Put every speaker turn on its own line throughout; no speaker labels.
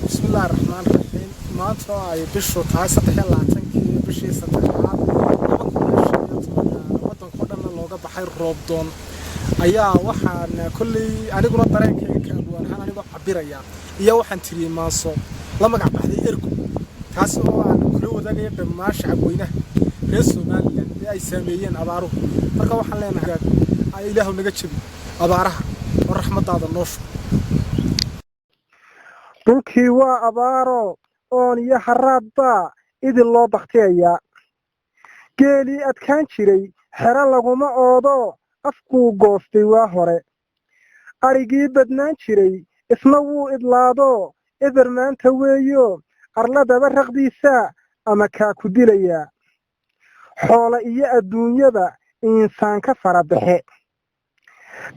Bismillahi raxmaan raxiim. Maanta oo ay bishu tahay 23-kii bishii saddexaad 2015, waddanka oo dhanna looga baxay roobdoon, ayaa waxaan kolley aniguna dareenkayga ka abwaan ahaan anigoo cabiraya iyo waxaan tiriyey maanso la magac baxday Ergo, taasi oo aan kula wadaagaya dhammaan shacabweynaha reer Somaliland ee ay saameeyeen abaaruhu. Marka waxaan leenahay, Ilaahu naga jebi abaaraha oo raxmaddaada noo shub.
Dhulkii waa abaaro, oon iyo haraad baa idil loo bakhtiyayaa. Geelii adkaan jiray xero laguma oodo, afkuu goostay waa hore. Adhigii badnaan jiray isna wuu idlaadoo, eber maanta weeyo, arladaba raqdiisa ama kaa ku dilayaa. Xoola iyo adduunyada insaan ka fara baxe.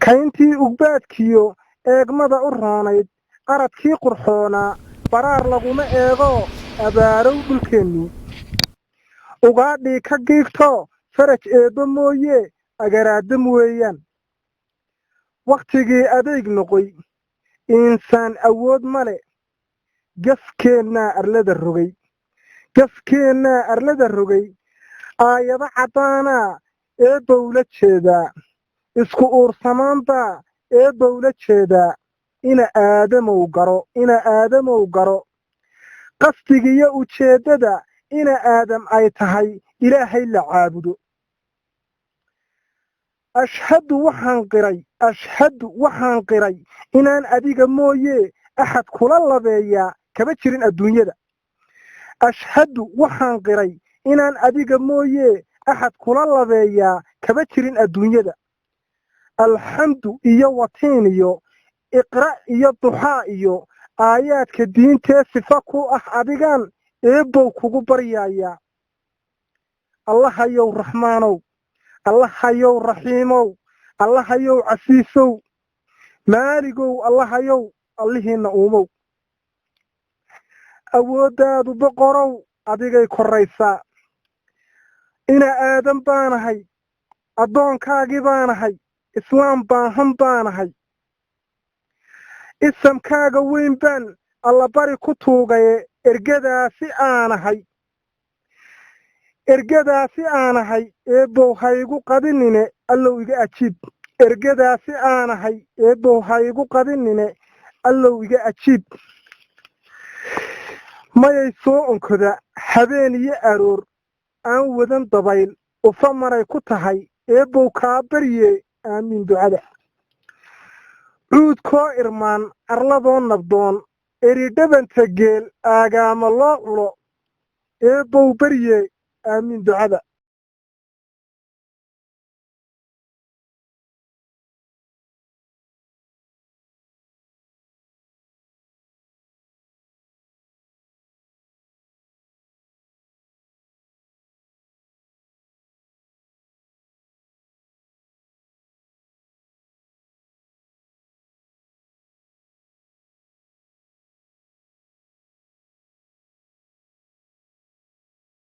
Kayntii ugbaadkiyo eegmada u roonayd, aradkii qurxoonaa, baraar laguma eego, abaarow dhulkeennii. Ugaadhii ka giigto, faraj eebbe mooye, agaraadam weeyaan. Wakhtigii adayg noqoy, insaan awood ma le. Gafkeennaa arlada rogay, gafkeennaa arlada rogay. Aayado caddaanaa eebbowla jeedaa, isku uursamaanbaa eebbowla jeedaa. Ina aadamow garo, ina aadamow garo, qasdigiyo ujeeddada ina aadam ay tahay Ilaahay la caabudo. Ashhadu waxaan qiray, ashhadu waxaan qiray inaan adiga mooye axad kula labeeyaa kama jirin adduunyada. Ashhadu waxaan qiray inaan adiga mooye axad kula labeeyaa kama jirin adduunyada. Alxamdu iyo watiin iyo iqra iyo duxaa iyo aayaadka diintee sifa ku ah adigaan eebbow kugu baryayaa. Allahayow Raxmaanow, Allahayow Raxiimow, Allahayow Casiisow, Maaligow, Allahayow, Allihiinna uumow, awooddaadu boqorow adigay korraysaa. Ina aadan baanahay, addoonkaagii baanahay, islaam baahan baanahay. Isamkaaga weyn baan allabari ku tuugaye. Ergadaasi aanahay, ergadaasi aanahay, eebbow haygu qadinine, Allow iga ajiib. Ergadaasi aanahay, eebbow haygu qadinine, Allow iga ajiib. Mayay soo onkoda habeen iyo aroor aan wadan dabayl ufa maray ku tahay, eebbow kaa barye, aamiin ducada. Cuudkoo irmaan, arladoo nabdoon, eridhabanta geel aagaama loo culo, eebbow barye, aamiin ducada.